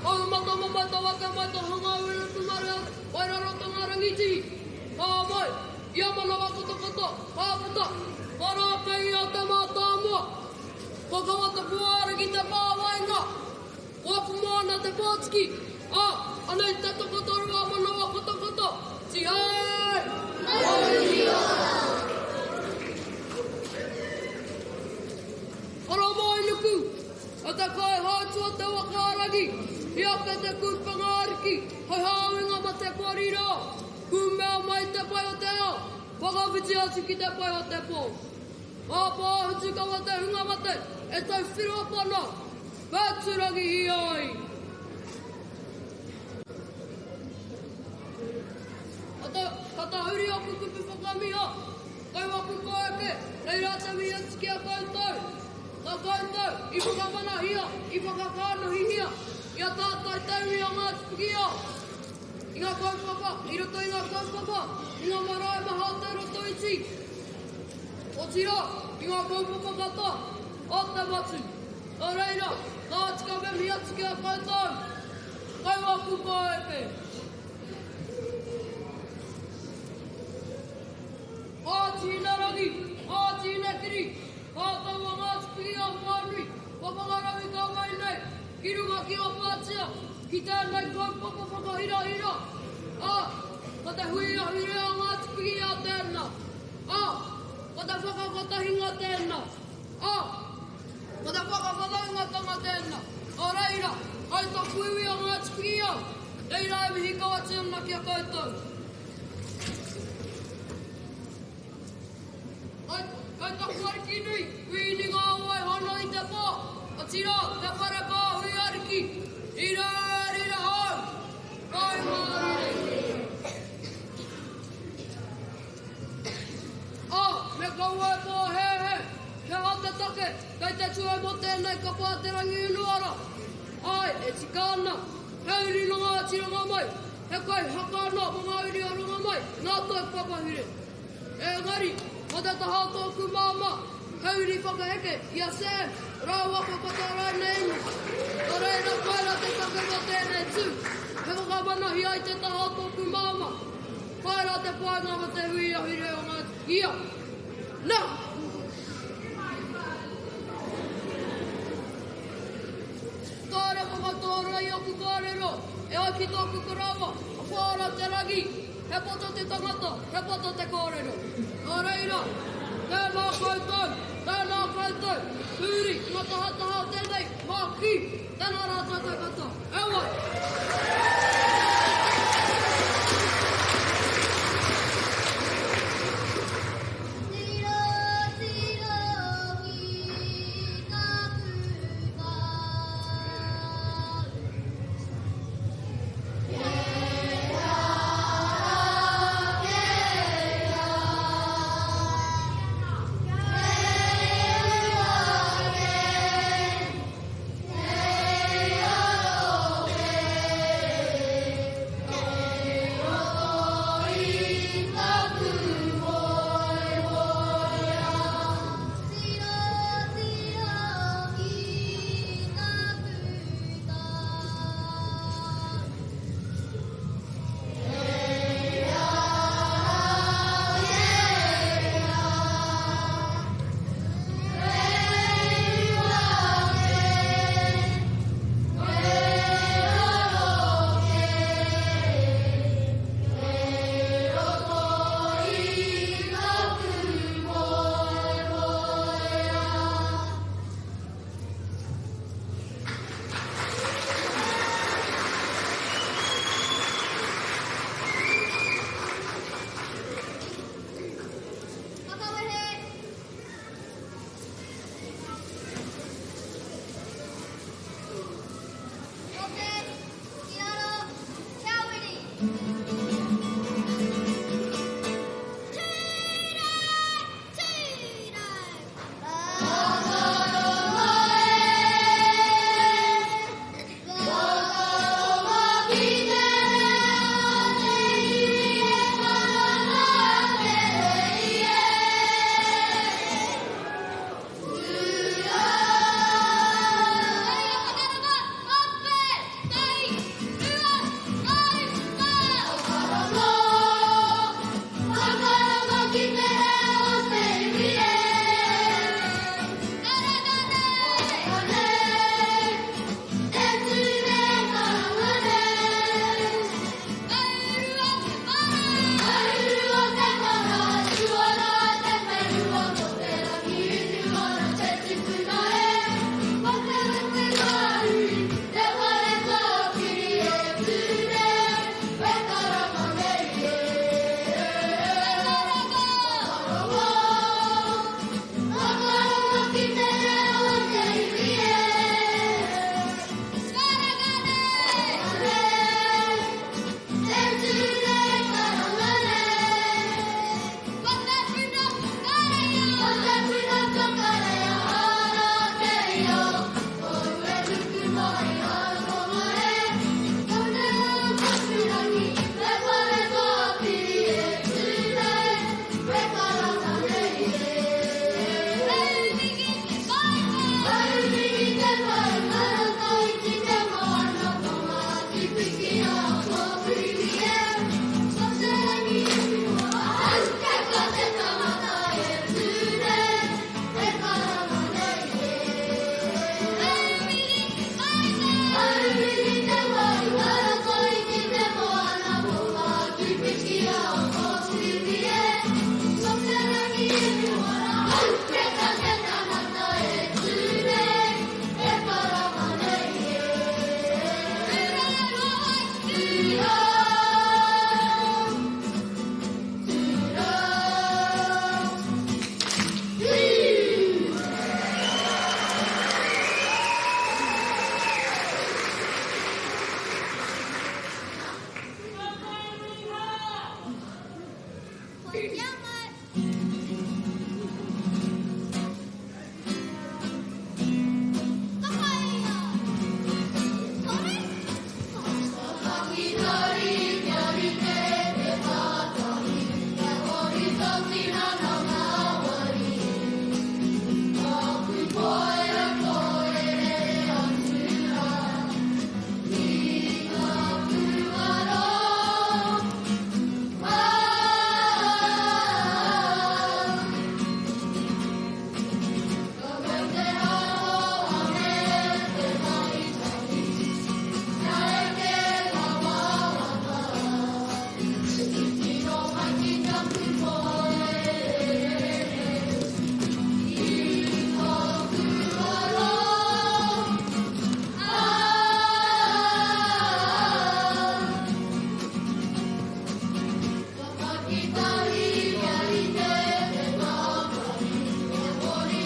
Ahu mata mamae tawake mai to hanga uru tumare wairarotonga rangitihi. Ka mai, ia manawa kotokoto, ka puta, ka rākei i a Te Mātāmua. Ko Kawatapuāriki te pā waenga, ko Apumoana te pōtiki, ā, anei te tokotoru a manawa kotokoto, tihei! Mauri ora! Paramainuku, e te kaihautū o te waka a Rangi, i ake te kūpenga ariki hei hāwinga ma te korira, kūmea mai te pai o te ao, whakawhiti atu ki te pai o te pō. Ngā pāhutu kawa te hunga mate e tauwhiro pana, whēturangi ai. Ka tahuri aku kupu whakamiha, kau aku koeke, reira te mihi atu ki a koutou. Nā koutou i whakamanahia, i whakakānohihia i a tātou te iwi o Ngāti Pikiao. I ngā kaupapa, i roto i ngā kaupapa, i ngā marae maha o Te Rotoiti. Otirā, i ngā kaupapa katoa o te motu. Nō reira, ka tika me mihi atu ki a koutou. Kaua kukoeke. Kāti Hinerangi, Kāti Hinekiri, Ka tau a Ngāti Pikiao whānui, kua whakarauika mai nei ki runga ki a Pātea, ki tēnei kaupapa whakahirahira, ā, ko te hui ahurea a Ngāti Pikiao tēnā, ā, ko te whakakotahinga tēnā, ā, ko te whakawhanaungatanga tēnā. Nō reira, kai tōku iwi a Ngāti Pikiao, reira e mihi kau atu ana ki a koutou. Kai taku ariki nui, wīni ngā wai hono i te pō, otirā, te whare kāhui ariki, rira, rira hou, kai mārire. Ā, me kaua e pōhēhē, he aha te take kei te tue mō tēnei kapa a Te Rangiunuora? Āe, e tika ana, he uri nō Ngāti Rongomai, he kai haka anō mō ngā uri o Rongomai, ngā toi papahure. Engari, mō te taha o tōku māmā, he uri whakaheke i a Sam rāua ko Kataraina Emu. Nō reira koirā te take mō tēnei tū, he whakamanahia i te taha o tōku māmā. Koirā te painga mō te hui ahurea o Ngāti Kia. Nā! Kāre whakatōrua i ōku kōrero, e ai ki tōku koroua, a Whāra Te Rangi. He poto te tangata, he poto te kōrero. Nō reira, tēnā koutou, tēnā koutou, huri i ngā tahataha o tēnei mākī, tēnā rā tātou katoa. E wai! Tiro, tiro ki taku whānau.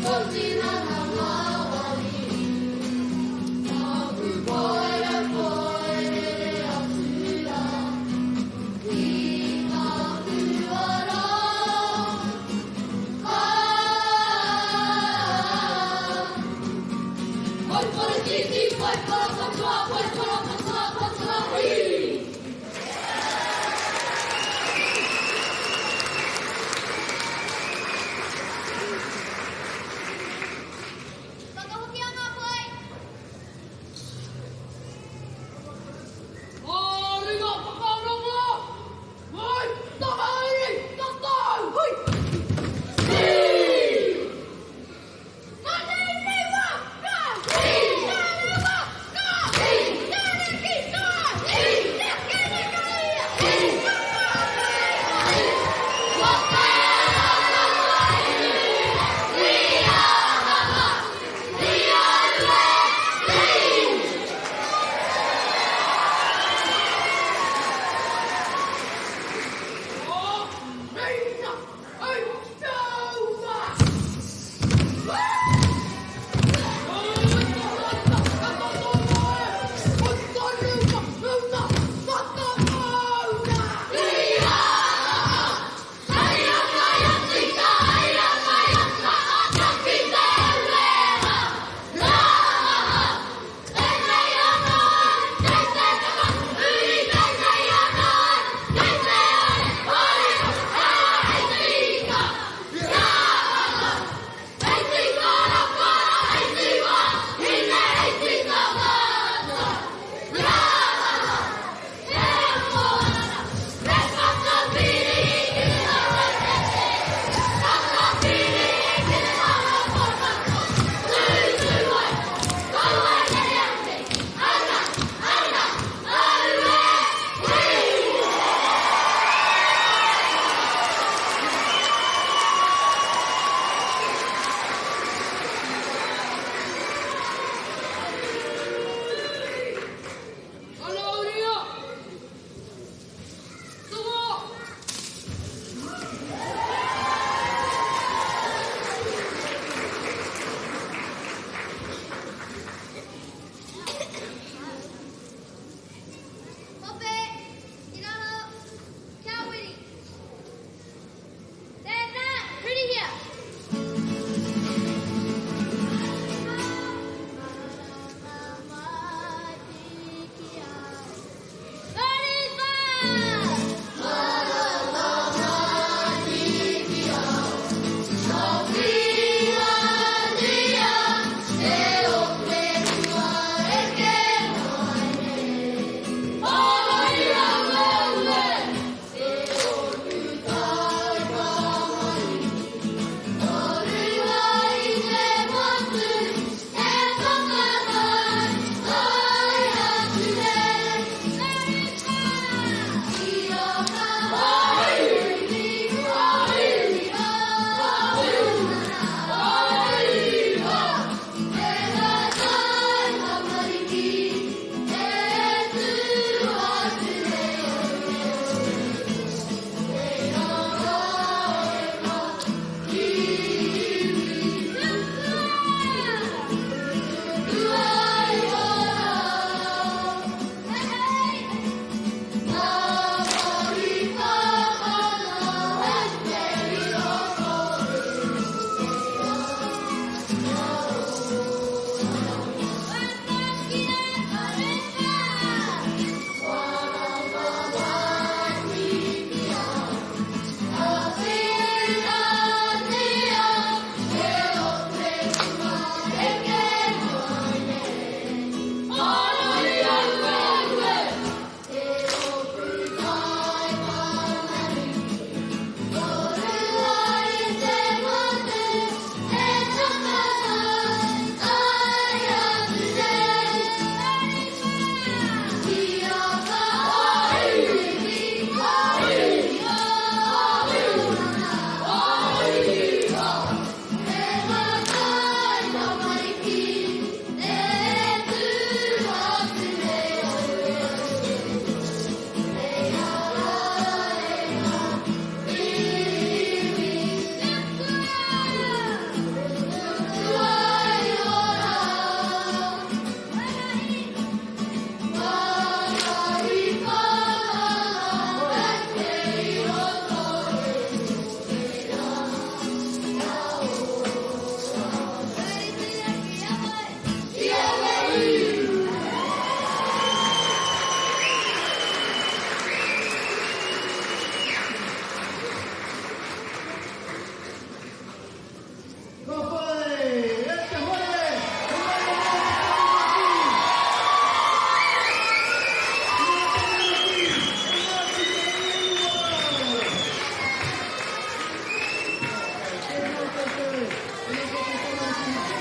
Tō tinana ngāwari. Taku poepoe rere atu rā ki taku ara. Ah! Pai para titi, pai para katoa, pai para katoa, katoa, hui! Thank you.